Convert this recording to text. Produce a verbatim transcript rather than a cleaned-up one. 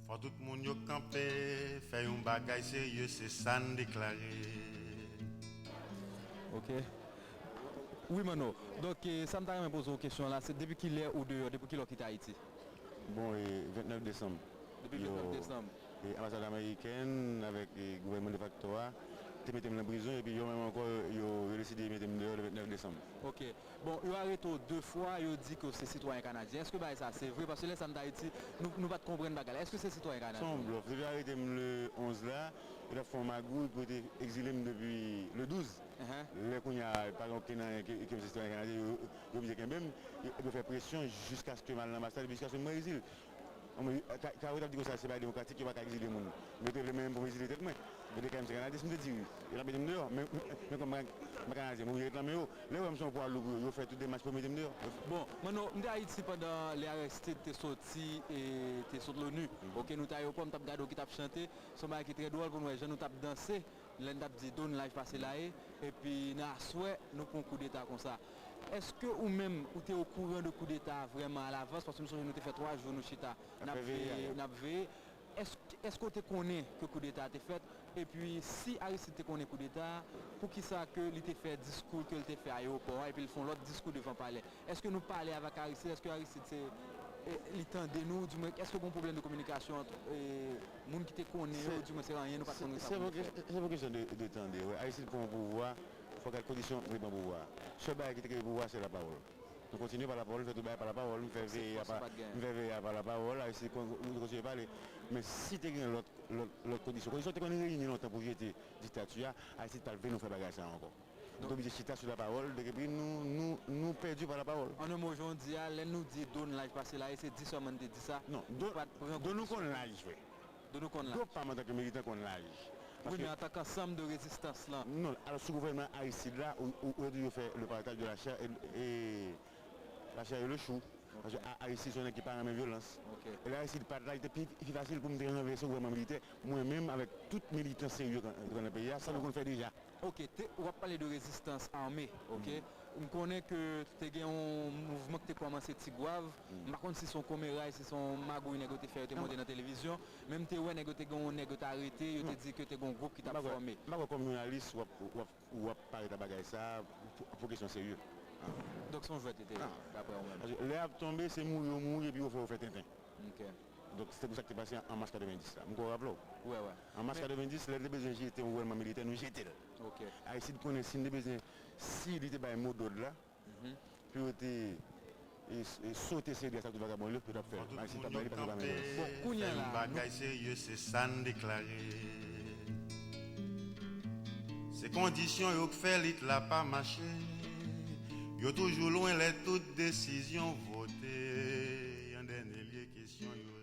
Fò tout moun yo kanpe, fè yon bagay serye, se sa n deklare. Ok. Wi, Manno. Donk, eh, sa m ta renmen poze w kesyon la, se depi kilè ou deyò, depi kilè w kite Ayiti? Bon, e vennèf desanm. Depi vennèf desanm. E anbasad amerikèn avèk e gouvènman defakto a te mete m nan prizon, epi yo menm ankò, yo, yo deside mete m deyò le vennèf desanm. Ok. Bon, yo arete w de fwa, yo di ke w se sitwayen kanadyen. Èske bagay sa se vre? Paske lè sa m t Ayiti, nou, nou pa t konprann bagay la. Èske se sitwayen kanadyen? Se yon blòf. Depi yo arete m le onz la, yo t ap fè yon magouy pou yo te egzile m depi le douz. Lè kounye a, pa gen okenn anyen ke, ke m se sitwayen kanadyen, yo, yo oblije kenbe m, yo, yo fè presyon jiskaske m al nan anbasad, epi jiskaske m mwen egzile. Anmwe, ka, ka yo t ap di konsa se bagay demokratik, yo pa ka egzile moun. Yo te vle menm pou m egzile tèt mwen. Yo te ka di m se kanadyen, si m te di wi, yo t ap mete m deyò. Men, men, men kòm mwen, mwen kanadyen, mwen oblije ret nan men yo. Lè yo wè m se yon pwa lou pou yo, yo fè tout demach pou yo mete m deyò. Bon, Manno, m te Ayiti pandan lè Aristide te soti e te sot l'ONU. Ok, nou te ayewopò, m t ap gade w ki t ap chante. Se yon bagay ki trè dwòl pou n wè jan nou t ap danse. Lè n t ap di Don Life pase la e, epi nan aswè, nou pran koudeta konsa. Èske ou menm, ou te okouran de koudeta a vrèman alavans? Paske m sonje nou te fè twa jou nou chita, n ap veye, n ap veye. Èske, èske w te konnen ke koudeta a te fèt? Epi, si Aristide te konnen koudeta a, poukisa ke li te fè diskou ke l te fè ayewopò a, epi l fè yon lòt diskou devan palè? Èske nou pale avèk Aristide? Èske Aristide se, e, li tande nou? Di mwen, èske gen yon pwoblèm de kominikasyon ant, e, moun ki te konnen yo? Di mwen, se anyen nou pa t konn sa pou nou fè. Se pa kesyon de, de tande. Wè, Aristide pran pouvwa, fòk al kondisyon pou li pran pouvwa a. Sèl bagay ki te kenbe pouvwa a, se lapawòl. Nou kontinye pa lapawòl, nou fè tout bagay pa lapawòl, nou fè veye a pa, nou fè veye a pa lapawòl, Aristide kontinye pale. Men si te gen lòt, lòt, lòt kondisyon, kondisyon te konn reyini lontan pou jete diktati a, Aristide pa t vle nou fè bagay sa a ankò. Nou te oblije chita sou lapawòl, donk epi nou, nou, nou pèdi pa lapawòl. An yon mo, jan w di a, lè nou di Don Life pase la e, se di sèlman n te di sa. Non, Don, Don nou konn laj, frè. Don nou konn laj. Don pa m antanke militan konn laj. Wi, men antanke ansanm de rezistans lan. Non, alò sou gouvènman Aristide la, ou, ou, ou toujou fè le partaj de la chè e, e la chè e le chou. Paske Aristide se yon nèg ki pa renmen vyolans. E lè Aristide pa t la, li te pi, pi fasil pou m te ranvèse gouvènman militè, mwen menm avèk tout militan serye ki nan peyi a, sa nou konn fè deja. Ok, te, w ap pale de rezistans ame, ok? M konnen ke te gen yon mouvman ki te kòmanse Tigwav. M pa konn si se yon komeray, si se yon magouy nèg yo te fè, yo te monte nan televizyon. Men m te wè nèg yo te gen yon nèg yo te arete, yo te di ke te gen yon gwoup ki t ap fòme. M pa kwè komyonalis w ap, w ap, w ap parèt a bagay sa a pou, pou kesyon serye. Donk se yon jwèt li te ye, daprè ou menm? Paske lè y ap tonbe, se mouri yo mouri epi yo fè yo fè tenten. Ok. Donk, se te pou sa k te pase an, an mas katrevendis la. M kwè w raple w. Wè, wè. An mas katrevendis, lè te bezwen jete yon gouvènman militè, nou jete l. Ok. Aristide konnen si n te bezwen, si li te bay modòd la, pou yo te e, e, sote seri a sa tout vagabon yo, yo t ap fè l. Aristide t ap bay li paske l pa menm vyolans. Bon, kounye a la, bagay serye, se sa n deklare. Se kondisyon yo k fè lit la pa mache. Yo toujou lwen lè tout desizyon vote. An dènye lye, kesyon yo